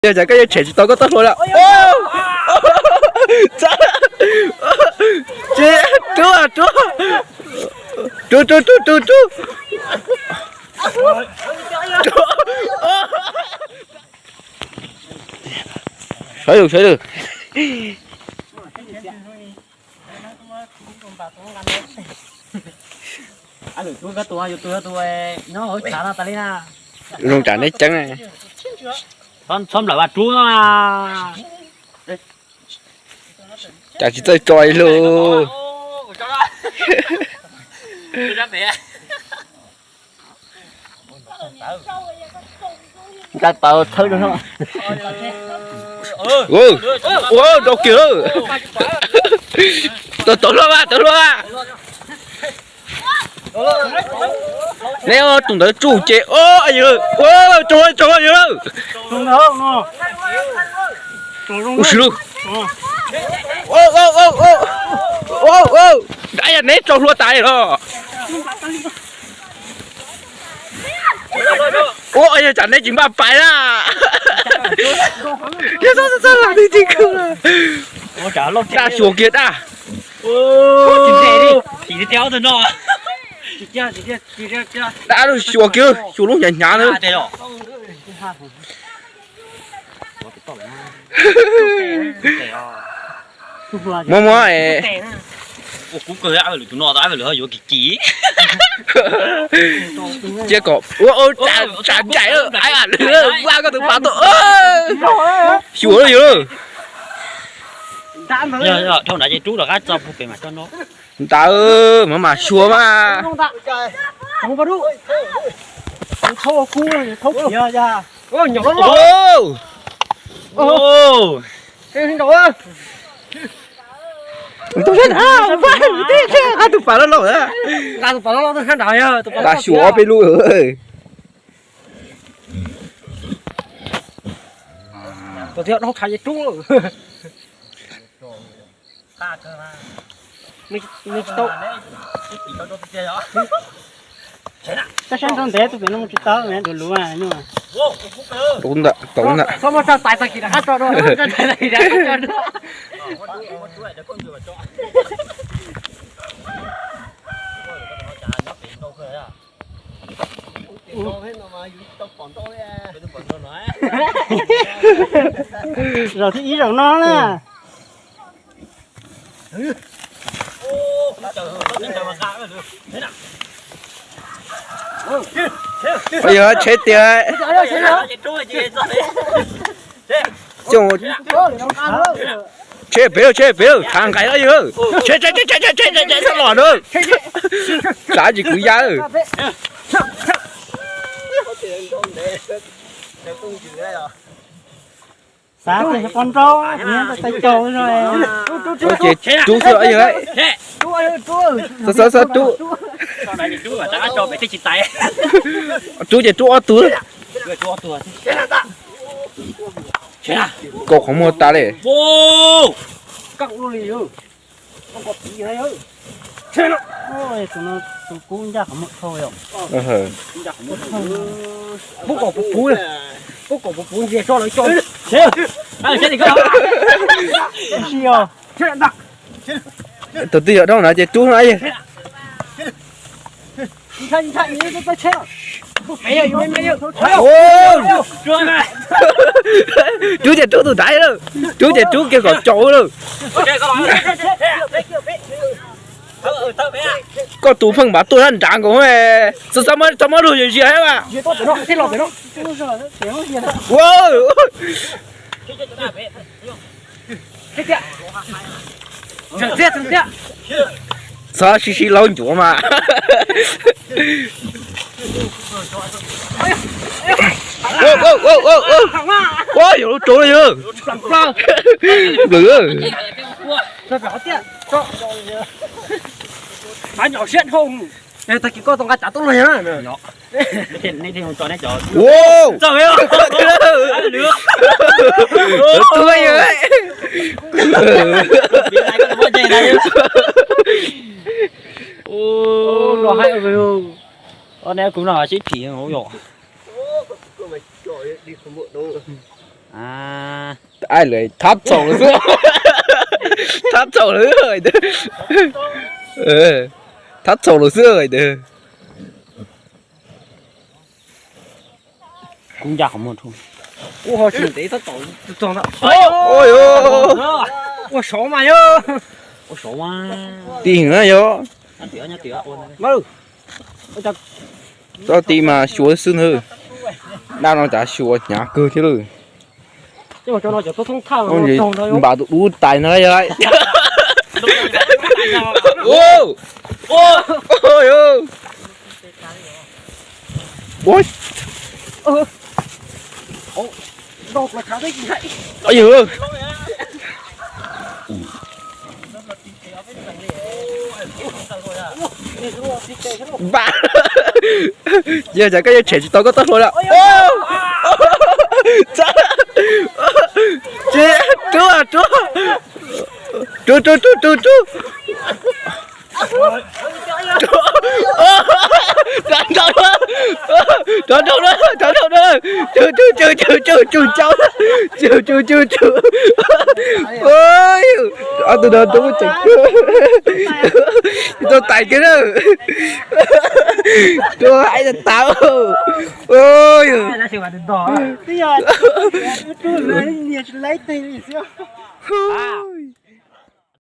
Yog cas koj yuav tshem tsis tau koj txoj hlua lawm? Tsis, rub, rub, rub, rub, rub, rub. Sawv lug, sawv lug. Zoo tsam neb ceeb. Txhob nplawm vaj rub no. Cas tsis txawj tso li lus. Nqa tau thawb rau no. Ua rau kiag lawm. Tau, tau luaj mas, tau luaj mas. Neb tus ntawd tsuj ces, ua, tsaug, tsaug yawg lawm. Ua si lug. Ua, yog neb tsaug hlua tas los. Ua, yog tsam neb tsis npaj pais na. Yog txhob txhob los twg tsis kawg. Daj xyuas kiag daj. Daj lub xyuas kiag, xyuas lub hnyav hnyav na. Muab muab. Ua kuv kawg, ab lwm tus no, ab lwm ho yuav kim kim. Cia kom ua tsam ncaim, ab lwm, ua koj tus pas tuaj. Xyuas lawm yog. Dhau nrad ces rub rov qab tso puag pem mas tso no. Ntawd mas mas xyuas mas. Tus sab nrad, nqa tus pas loj loj, nqa xyuas ob peb lub. Nws tsis tau. Koj saib nrau ntev tus pem no mus tsis tau, nws luv luv nyuj. Tau ntawm, tau ntawm. Txhob muab tso tais tag kis rov qab tso dua, tso tais tag kis rov qab tso dua. Zaum thib ib zaum no na. Yog tsheb tiag. Tsheb pem, tsheb pem, thav nqaim los yog. Tsheb, tsheb, tsheb, tsheb, tsheb, tsheb, txhob los na. Txav tsis kwv ya. Xav tias yog poj nrauj, tus nyob rau tais caus no. Ces rub xwb yog. Xav, xav, xav rub. Rub ces rub ob tug. Kaus qhov muag tas li. Tus no tus kub ncaj qhov muag dhau yom. Pub kom puv puv, pub kom puv puv ntxias tso lawv tso. Tus twg yog dhau na ces rub no. Rub ces rub tus ntawd lawm, rub ces rub kiag kom tsaus lawm. Koj tus pheej npav tuaj sab nrad nkaus. Txhob, txhob muab lug zias zias thiab mas. Txhob sib sib laub ncuav mas. Ua, yuav lub rau yog. Nplawm. Tag kis koj tau nqa tsav tuaj los yog. Los hais, neb kuv no sib phim yom. Ai lawv thab txhaum lawm xwb. Thab txhaum lawm xwb. Thab txhaum lawm xwb. Kuv nca qhov muag rau. Ua ho tsis ntev tab tom txog ntawd. Ua saud mas yog. Ua saud mas. Tim na yog. Txoj tim mas xyuas xwb ntag. Dab no cas xyuas hnyav kawg thiab lawm. Npam tus dub tais no yog. Npam, yog cas koj yuav tshem tsis tau koj txoj hlua lawm. Rub, rub, rub, rub, rub. Rov nrau na, rov nrau na. Cug, cug, cug, cug, cug, cug, cau. Cug, cug, cug, cug. Ob tug no rub tseem kawg. Tau tais kiag na. Rub haib tas tas.